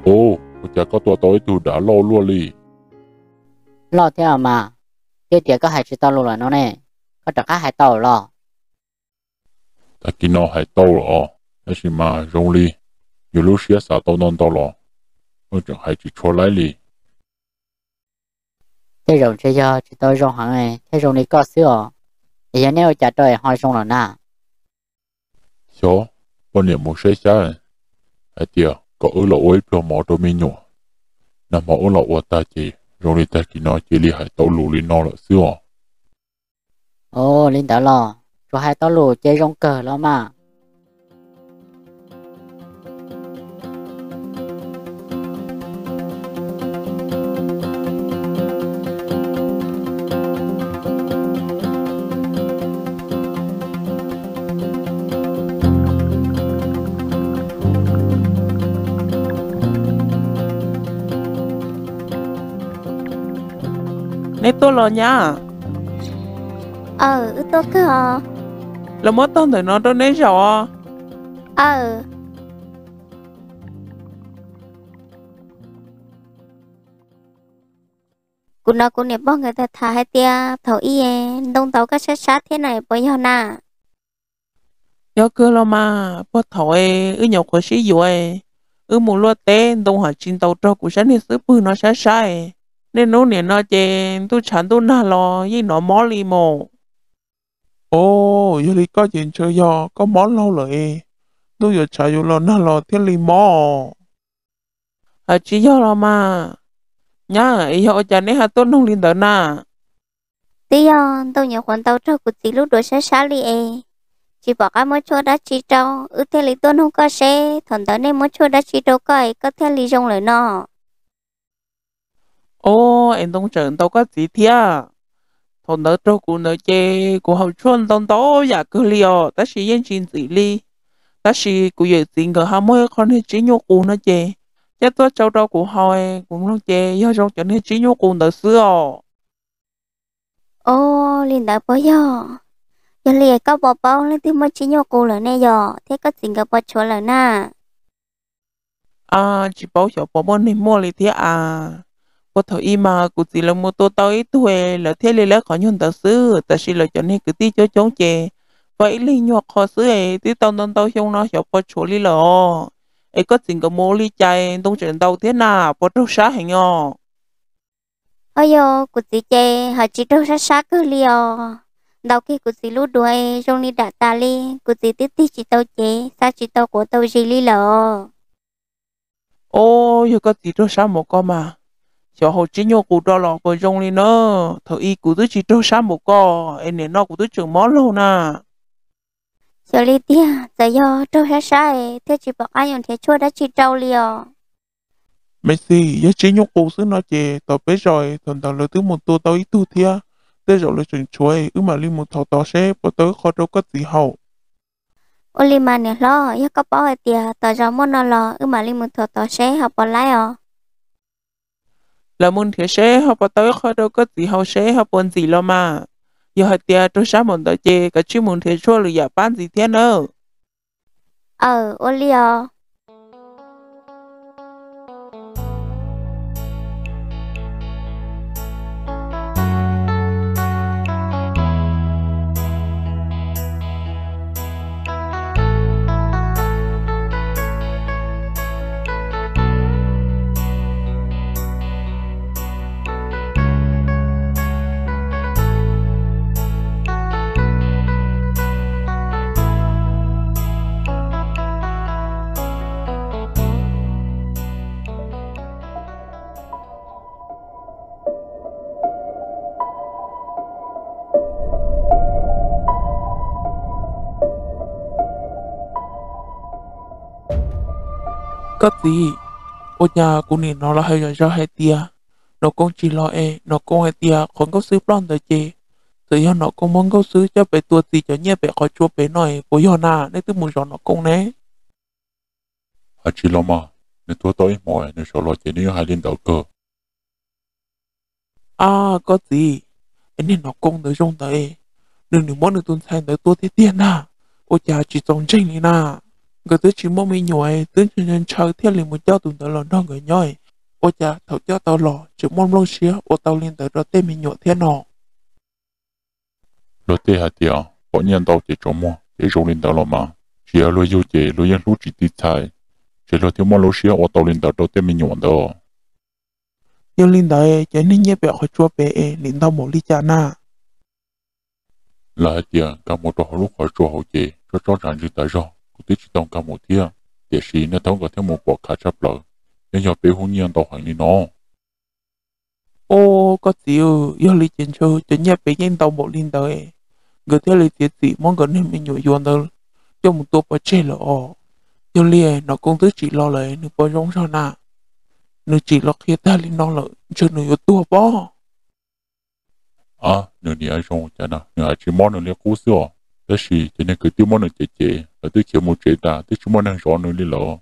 Ub, ua cas koj tua tau ib tug dav loj luaj li? Loj thiab los mas, twb tias koj hais tsis tau lus lawm no ne, koj rov qab hais tau los? Tag kis no hais tau los, tab sis mas zoo li yus lub siab xav tau ntau ntau los, wb tseem hais tsis tshua laib li. Tej zaum ntshe yog tsis tau zoo heev thiaj zoo li koj xwb os. Es yog nej ua cas rau es ho zoo lawm na? Xyov, poj niam mus saib xyab hais tias kom wb los ua ib pluag mov rau me nyuam. Nag hmo wb los ua tag ces zoo li tag kis no cia li hais tau lus li no lawm xwb os. Ua li ntawd los tsuas hais tau lus ces zoo kawg los mas. Neb tuaj los nyab? Aw, wb tuaj kawg os. Los muab tog ntawm no rau neb zaum os. Aw. Kuv hnov kuv niam pog nkawd tham hais tias thaum ub ntoo ntaus koj sab sab thiab na, puas yog na? Yog kawg los mas, puag thaum wb nyuam qhuav sib yuav, wb mus luaj teb ntoo ho tsis ntaus raug kuv sab niag xub pwg no sab sab. Niaj hnub nim no ces ntuj tshav ntuj nag los yeej hnov mob li mus. Os, yog li koj ces ntshe yog koj mob laug lawm, ntuj yuav tshav yuav los nag los thiaj li mob. Hais tsis yog los mas. Nyab, es yog ua cas neb ho tuaj noog li ntawd na? Twb yog ntoo nyuam qhuav ntaus raug kuv txiv lub duav sab sab li es tsis pom qab muab tshuaj dab tsi rau, wb thiaj li tuaj noog koj seb thaum ntawd nej muab tshuaj dab tsi rau koj es koj thiaj li zoo lawm no. Os, es ntoo tseem ntaus koj txiv thiab? Thaum ntawd raug kuv ntawd ces kuv haus tshuaj ntau ntau yam kawg li os, tab sis yeej tsis ntxim li. Tab sis kuv yawm txiv nkawd ho muaj ib qho niag tsib nyuj qus no ces coj tuaj tsau rau kuv haus, kuv mloog ces yog zoo cov niag tsib nyuj qus ntawd xwb os. Os, li ntawd puas yog? Yog li koj puas paub leej twg muaj tsib nyuj qus lawm ne yom, thiab koj txiv nkawd puas tshuav lawm na? A, tsis paub xyov puas muaj neeg muaj li thiab a. Puag thaum ub mas kuv txiv lawv mus tua tau ib tug, lawv thiaj li lawv qhov nyuag ntawd xwb, tab sis lawv cov niag kwv tij coob coob ces pab ib leeg nyuag qho xwb es twb tau ntau ntau xyoo no xyov puas tshuav li lawm os. Es koj txiv nkawd mus ua li cas ntoo tseem ntaus thiab na, puas raug sab heev os? Ho yog kuv txiv ces ho tsis raug sab sab kawg li os. Ntaus kiag kuv txiv lub duav zoo li dam tas li, kuv txiv twb tig tsis tau cev, xa tsis tau quav tau zis li lawm os. Os, yog koj txiv raug sab npaum koj mas, xyov haus tsib nyuj qus rau los puas zoo li na. Thaum ub kuv twb tsis raug sab npaum koj es nim no kuv twb tseem mob laug na. Xyov li tiag, txawm yog raug sab sab es thiaj tsis pom qab yuav nrhiav tshuaj dab tsi rau li os. Me xis, yog tsib nyuj qus xwb no ces tom peb zos thaum ntawd lawv twb mus tua tau ib tug thiab. Tej zaum lawv tseem tshuav, wb mam li mus thov tod seb puas tau ib qho rau koj txiv haus. Ua li mas niam hlob, yog koj paub hais tias tom zos muaj no los wb mam li mus thov tod seb ho puas laib os. Lawv mus nrhiav seb ho puas tau ib qho rau koj txiv haus seb ho puas ntxim los mas. Yog hais tias raug sab npaum ntawd ces kav tsij mus nrhiav tshuaj lwm yam pab ntxiv thiab nawb. Aw, ua li os. Koj txiv, ua cas kuv nim no los hais zom zaws hais tias nom kooj tsis los es nom kooj hais tias qhov nkauj xwb ploj ntawd ces txawm yog nom kooj muab nkauj xwb coj pem tua txiv cov nyiaj pem qhov tsua pem no es puas yog na, nej twb mus zov nom kooj ne? Hais tsis los mas, nws tuag tau ib hmos nws sawv los ces nws yeej hais li ntawd kawg. A, koj txiv, es niag nom kooj ntawd zoo ntawd, nws nws muab nws tus ntxhais ntawd tua tiag tiag ntag, ua cas tsis txaus ntseeg li na. nkawd twb tsis muaj me nyuam, twb ntshaw thiaj li mus coj tus ntawd los nrog nkawd nyob. Ua cas thaum coj tau los tseem muaj nplooj siab ua tau li ntawd rau tej me nyuam thiab no? Luag tej hais tias pom nyiaj ntau ces tsaus muag, ces zoo li ntawd los mas. Tsis yog luag yug ces luag yeej hlub tsis ti txhais, ces luag thiaj muaj lub siab ua tau li ntawd rau tej me nyuam ntawd. Yog li ntawd ces niag nyiaj pem qhov tsua pem es nim ntau npaum li cas na? Lawv hais tias nkag mus rau hauv lub qhov tsua hauv ces tsob tsob zam ntsws tas zog, kuv twb tsis tau nkag mus thiab, tiam sis nej thaub nkawd thiaj mus pom khav tshaj plaws, yeej yog peb hub nyiaj ntau heev li no. Ua, koj txiv, yog li ces ntshe cov nyiaj pem yeej ntau npaum li ntawd, nkawd thiaj li txiav txim muab nkawd niag me nyuam yuav ntawd coj mus tua pov tseg lawm os. Yog li Nom Koob twb tsim los lawm, nws puas zoo zog na? Nws tsim los qhia tag li no lawm ntshe nws yuav tuag pob. Nws niam zoo cas no, nws hais tsis mob nws li qub xwb os, tab sis cov niag kwv tij muab nws cem cem, lawv twb khiav mus tsev tas, twb tsis muaj neeg zov nws li lawm.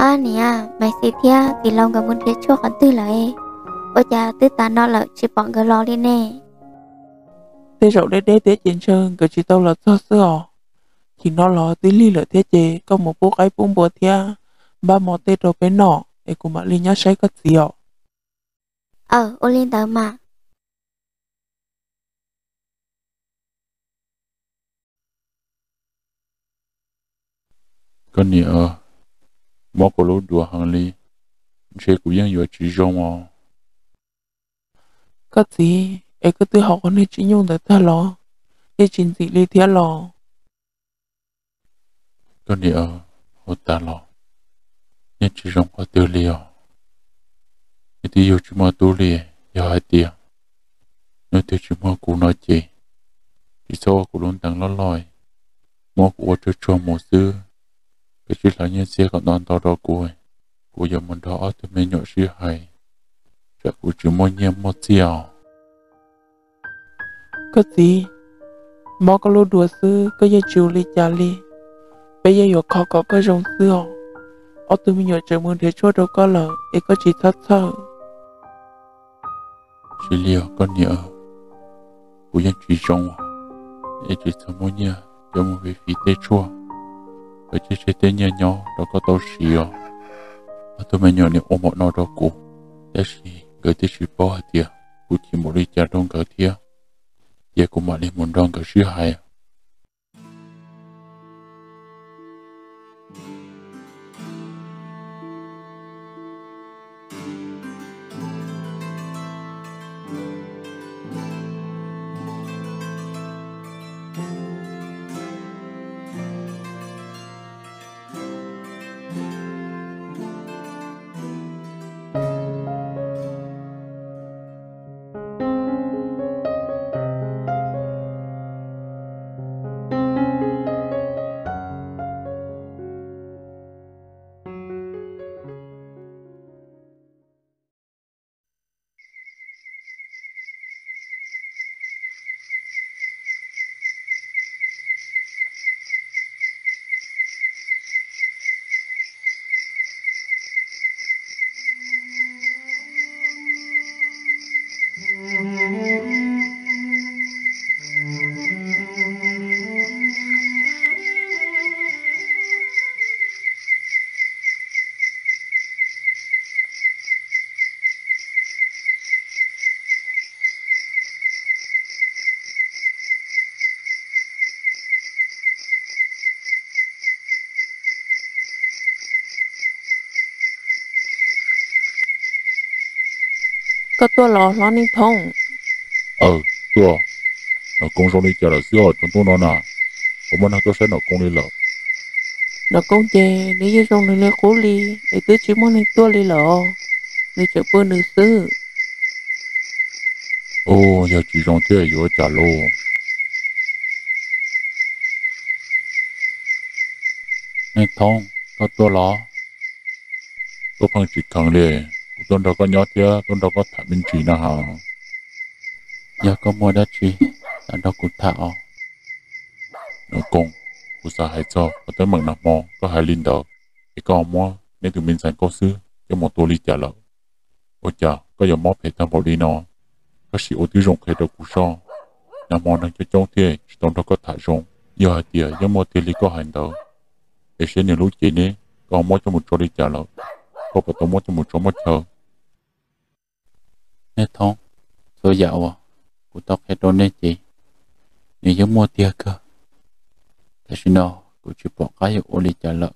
Ab niam, Maiv Xis thiab txiv laus nkawd mus nrhiav tshuaj qhov twg lawm? Ua cas twb tas no lawm tsis pom nkawd los li ne? Tej zaum deb deb thiab ces ntshe nkawd tsis tau los txog xwb os. Chim no los twb lig lawm thiab ces koj mus pub qaib pub npua thiab npaj mov tej rau peb noj es kuv mam li nyob saib koj txiv os. Aws, ua li ntawd mas. Koj niam, mob koj lub duav heev li, ntshe kuv yeej yuav tsis zoo os. Koj txiv, es koj twb haus qhov niag tsib nyuj ntawd tag los yeej tsis ntxim li thiab los? Koj niam, haus tas los yeej tsis zoo qhov twg li os. Nws twb yug tsis muaj tub li, yog hais tias hnub twg tsis muaj kuv no ces tsis txhob ua kuv lub ntees loj loj, muab kuv ua tsuag tsuag mus xwb. Koj tsij hlawv nyiaj txiag kom ntau ntau rau kuv, kuv yuav mus nrog ob tug me nyuam sib hais, tsam kuv tsis muaj nyiaj muaj txiaj os. Koj txiv, mob koj lub duav xwb koj yeej tsis ua li cas li. Peb yeej yuav kho kom koj zoo xwb os. Ob tug me nyuam tseem mus nrhiav tshuaj rau koj lawm es koj tsis txhob txhawj. Tsis li os koj niam, kuv yeej tsis zoo, es tsis txhob muaj nyiaj coj mus fiv fiv tej tshuaj, kom tseg tseg tej nyiaj nyob rau koj tau siv os. Ob tug me nyuam nim ua npaum no rau kuv, tab sis nkawd twb tsis paub hais tias kuv chim npaum li cas rau nkawd thiab. Cia kuv mam li mus nrog nkawd sib hais. Koj tuaj los hlob Neej Thoob? Aws, tuaj. Nom Koob zoo li cas lawm xwb os, tsaus ntuj no na, puas muaj neeg tuaj saib Nom Koob li lawm? Nom Koob ces nws yeej zoo nws li qub li, es twb tsis muaj neeg tuaj li lawm, nws tseem pw nws xwb. Ua, yog tsis zoo thiab yuav ua cas lauj? Neej Thoob, koj tuaj los? Koj pheej tsis kheev li, kuv tuaj nrog koj nyob thiab tuaj nrog koj tham me ntsis no ha. Yog koj muaj dab tsi, tau nrog kuv tham os. Nws Koob, kuv xav hais txog qhov teeb meem nag hmo koj hais li ntawd, es koj ho muab neb tus me ntxhais Nkauj Xwb coj mus tua li cas lawm? Ua cas koj yuav mob phem tag npaum li no? Koj sim ua tib zoo qhia rau kuv soj. Nag hmo neeg coob coob thiab tsis tau nrog koj tham zoo. Yog hais tias yeej muaj tiag li koj hais ntawd, es seb nws lub cev ne, koj ho muab coj mus tso li cas lawm? Koj puas tau muab coj mus tso muab chaw? Nej Thoob, txhua yam uas kuv tau qhia rau nej ces nws yeej muaj tiag kawg. Tam sim no kuv tsis pom qab yuav ua li cas lawm,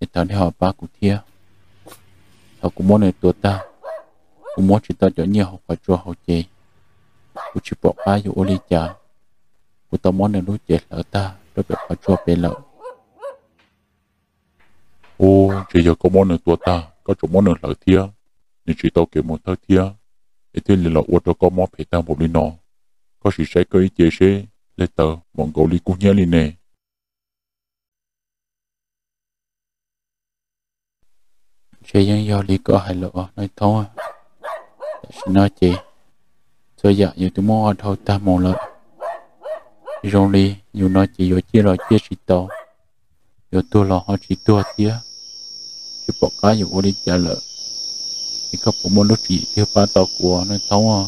es thov nej ho pab kuv thiab. Thaum kuv muab nws tua tag, kuv muab tsis tau cov nyiaj hauv qhov tsua hauv ces kuv tsis pom qab yuav ua li cas. Kuv tau muab nws lub cev hlawv tag rau pem qhov tsua pem lawm. Ub, ntshe yog koj muab nws tua tag koj tseem muab nws hlawv thiab, nws tsis tau kev mus thawj thiab, es thiaj li los ua rau koj mob phem tag npaum li no. Koj sim saib koj ib ce seb, leg taw mos nkaus li kub hnyiab li ne. Ntshe yeej yog li koj hais lawm os Nais Thoob. Tam sim no ces txhua yam yus twb muab ua dhau tag mus lawm. Zoo li yus no ces yuav ciaj los ciaj tsis tau, yuav tuag los ho tsis tuag thiab. Tsis pom qab yuav ua li cas lawm, es koj puas muaj lub tswv yim twg pab tau kuv Nais Thoob?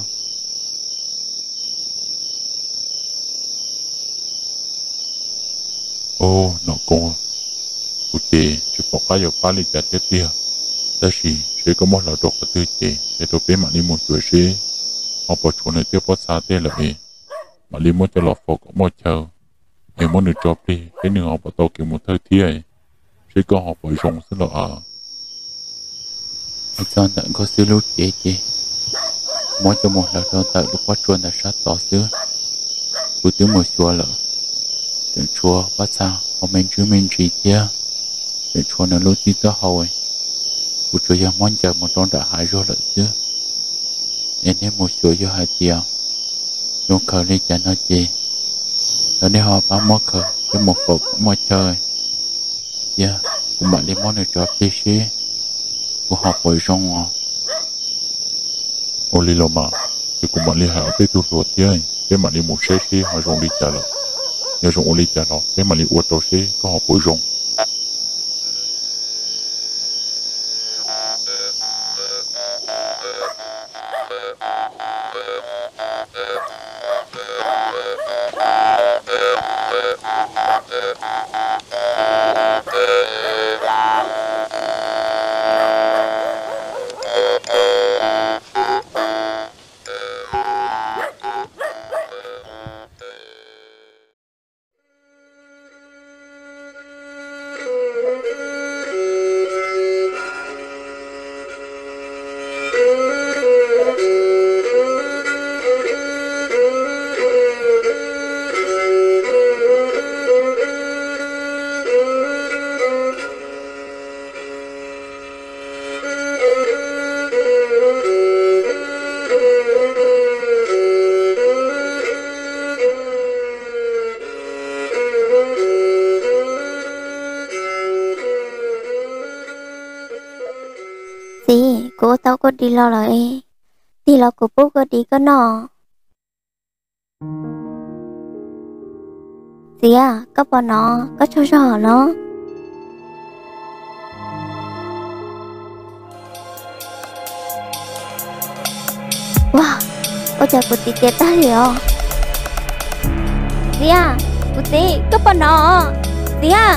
Ub, Nom Koob, kuv ces tsis pom qab yuav pab li cas thiab tiag, tab sis seb koj muab hlawv rau qhov twg ces qhia rau peb mam li mus xyuas seb ho puas tshuav nws tej pob txha tej lawm es mam li muab coj los faus kom muaj chaw, es muab nws tso plig seb nws ho puas tau kev mus thawj thiab, seb koj ho puas zoo xwb los as. Hais txog ntawm Nkauj Xwb lub cev ces muab coj mus hlawv rau ntawm lub pob tsuas ntawm sab tod xwb. Kuv twb mus xyuas lawm, tseem tshuav pob txha hauv me ntsis me ntsis thiab, tseem tshuav nws lub txij taub hau. Kuv tsuas yog muab ncaws mus rau nram hav zoov lawm xwb. Es nej mus xyuas yog hais tias zoo khaws li cas no ces thov nej ho pab muab khaws coj mus faus kom muaj chaw, thiab kuv mam li muab nws tso plig seb kuv ho puas zoo os. Ua li los mas, ces kuv mam li hais ob peb tug hluas thiab peb mam li mus saib seb ho zoo li cas lawm. Yog zoo ua li cas los peb mam li ua rau seb koj ho puas zoo. Txiv, kuv ua tau kua dis los lawm, tig los kuv pub kua dis koj noj. Txiv, koj puas nov? Koj tsaug zog los? Ua, ua cas kuv txiv tiav tag li os? Txiv, kuv txiv, koj puas nov? Txiv,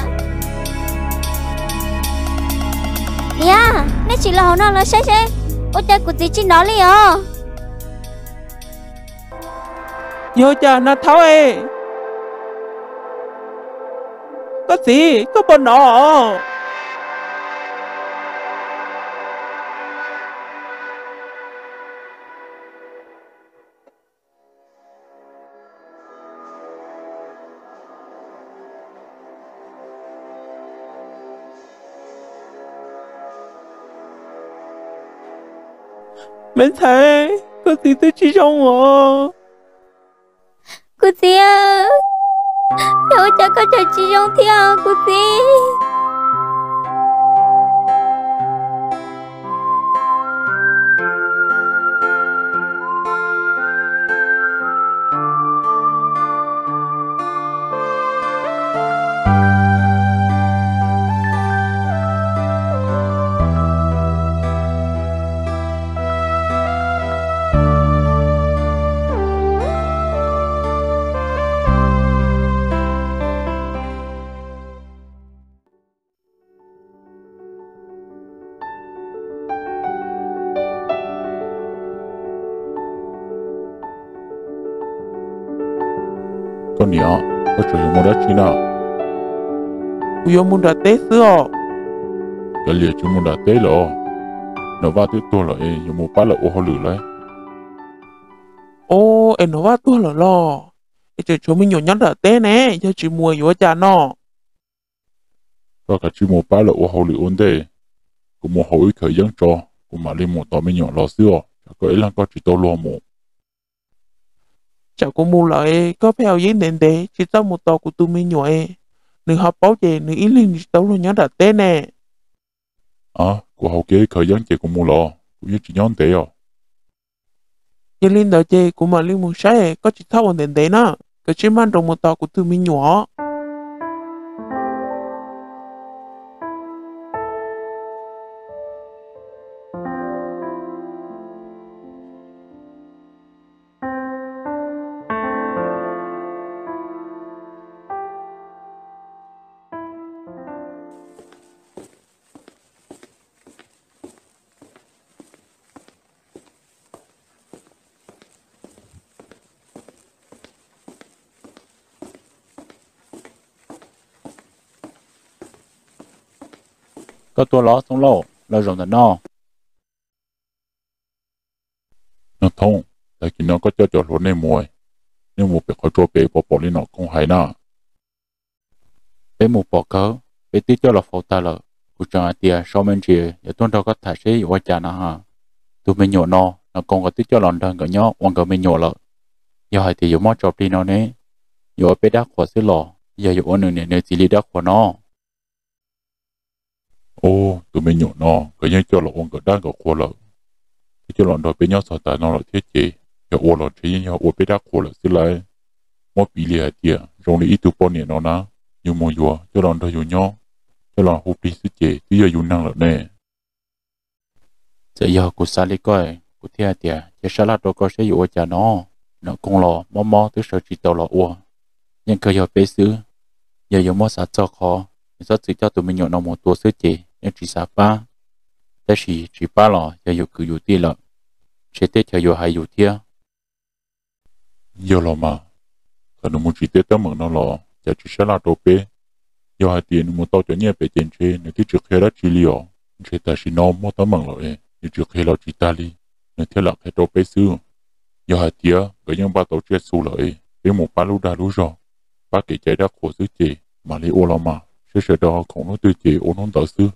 txiv, nej tsis los hauv no los saib seb, ua cas kuv txiv tsis nov li os? Yog cas Nas Thaub es? Koj txiv, koj puas nov? Me ntxhais, koj txiv twb tsis zoo os. Kuv txiv, yog ua cas koj tseem tsis zoo thiab kuv txiv? Koj niam, koj tseem yuav mus dab tsi na? Kuv yuav mus nram teb xwb os. Kav liam, tsis mus nram teb lawm. Nom Vaj twb tuag lawm es yuav mus pab lawv ua hauj lwm lawm. Os, es Nom Vaj tuag lawm los? Es tseem tshuav me nyuam nyob nram teb ne, yog tsis mus yuav ua cas no? Koj kav tsij mus pab lawv ua hauj lwm ua ntej, kuv mus haus ib khawv yeeb tso, kuv mam li mus tos me nyuam los xwb os, tsam koj ib leeg koj tsis tau luag mus. Tsam kuv mus lawm koj pheej haus yeeb ntev ntev tsis txawj mus tos kuv tus me nyuam, nws ho paub ces nws ib leeg tsis tau luag nyob nram teb ne. Kuv haus kiag ib khawv yeeb ces kuv mus los, kuv yeej tsis nyob ntev os. Yog li ntawd ces kuv mam li mus saib, koj tsis txhob ua ntev ntev na, kav tsij maj nroos mus tos kuv tus me nyuam. Koj tuaj los Xoob Lauj, los zaum ntawm no. Nag Thoob, tag kis no koj coj cov hluas nej mus, nej mus pem qhov tsua pem puas pom li Nom Koob hais na? Peb mus pom kawg, peb twb coj los faus tag lawm. Kuv tseem hais tias so me ntsis yuav tuaj nrog koj tham seb yuav ua cas no ha. Tus me nyuam no Nom Koob nkawd twb coj los nrog nkawd nyob ua nkawd me nyuam lawm. Yog hais tias yuav muab tso plig no ne, yuav ua peb dab qhuas xwb los yog yuav ua nws niam nws txiv li dab qhuas no? Ub, tus me nyuam no nkawd yeej coj los ua nkawd dab nkawd qhuas lawm, twb coj los nrog peb nyob txog tas no lawm thiab ces yog ua los ntshe yeej yog ua peb dab qhuas lawm xwb lauj. Muab piv li hais tias zoo li ib tug poj niam no na, yus mus yuav coj los nrog yus nyob, coj los hu plig xwb ces twb yog yus neeg lawm ne. Txawm yog kuv xav li koj, kuv thiaj hais tias cia sab laj rau koj seb yuav ua cas no. Nom Koob los mob mob twb sawv tsis tau los ua, yeej kawg yog peb xwb. Yog yuav muab xav txog qhov nws txhob txwm coj tus me nyuam no mus tua xwb ces yeej tsis xav pab. Tab sis tsis pab los yog yus kwv yus tij lawm, ntshe teb chaws yuav hais yus thiab. Yog los mas, thaum nws mus tsim teb teeb meem no los cas tsis sab laj rau peb? Yog hais tias nws mus tau cov nyiaj pem ces ntshe nws twb tsis qhia dab tsi li os. Ntshe tam sim no muaj teeb meem lawm es nws tsis qhia los tsis tag li, nws thiaj lam qhia rau peb xwb. Yog hais tias nkawd yeej npaj tau tsiaj txhu lawm es peb mus pab lub dag lub zog, pab kev cai dab qhuas xwb ces mam li ua los mas, saib sawv daws ho khoom hnub twg ces ua hnub ntawd xwb.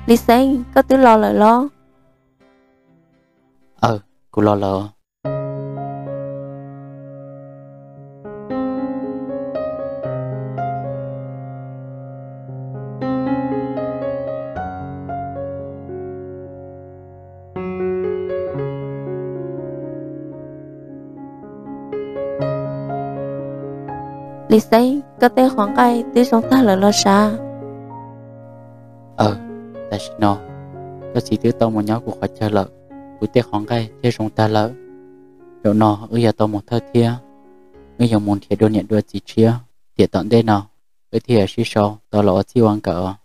Lis Xeeb, koj twb los lawm los? Aw, kuv los lawm. Lis Xeeb, koj tej qhov nqaij twb zoo tag lawm los sav? Aw, tam sim no koj txiv twb tau mus nyob kuv qhov chaw lawm, kuv tej qhov nqaij thiaj zoo tag lawm. Zaum no wb yuav tau mus thawj thiab, wb yuav mus nrhiav dua niam dua txiv tshiab, tiam tom ntej no wb thiaj yuav sib sau tau los ua txij ua nkawm.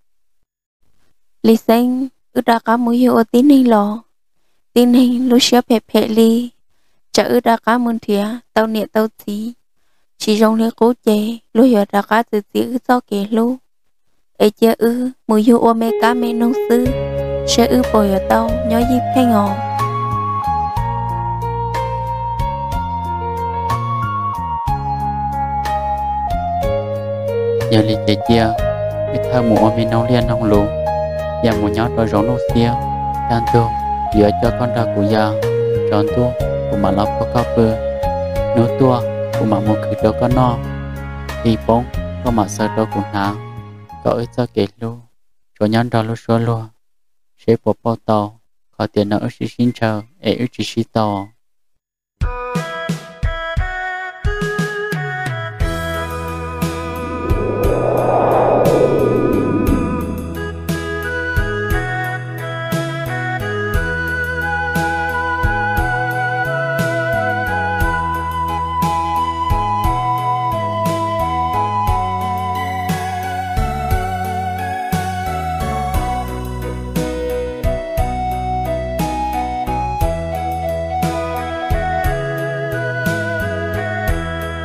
Lis Xeeb, wb rov qab mus yug ua tib neeg los? Tib neeg lub siab phem phem li, tsam wb rov qab mus nrhiav tau niam tau txiv, tsis zoo li qub ces luag yuav rov qab txwv txim wb txoj kev hlub. Es cia wb mus yug ua me kab me noog xwb, seb wb puas yuav tau nyob ywj pheej os. Yog li ces cia wb thawj mus ua me noog liaj noog lus, ya mus nyob rau zoov nuj xiab. Kaj ntug kuv yuav coj koj nrog kuv ya, tsaus ntuj kuv mam los puag koj pw, hnub tuaj kuv mam mus khwv rau koj noj, hli poob koj mam xaws rau kuv hnav. Kom wb txoj kev hlub tsuas nyob nrog lub suab luag, seb puas pauj tau qhov tias no wb sib sib ntshaw es wb tsis sib tau.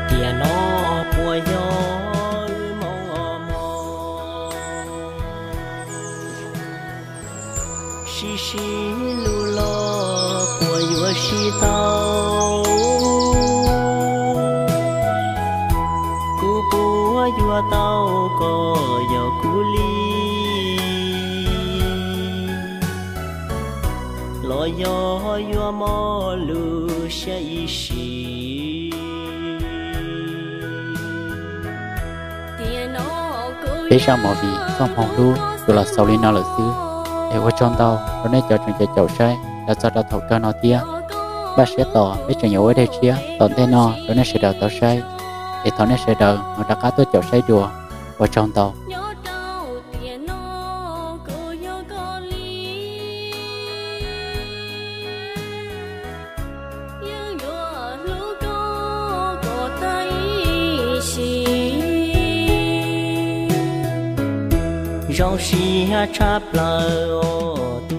Tiam no puas yog wb moo os mog, sib sib hlub los puas yuav sib tau, kuv puas yuav tau koj yog kuv li, los yog yuav mob lub siab ib sim. Peb zaj movie txoj hmoo hlub tsuas los xaus li no lawm xwb, es ua tsaug ntau rau nej cov tseem caum caum saib los txog rau thaum kawg no thiab. Npaj siab tos peb tseem yuav ua dej tshiab tom ntej no rau nej sawv daws tau saib, es thov nej sawv daws mus rov qab tuaj caum saib dua. Ua tsaug ntau. Zoo siab tshaj plaws os.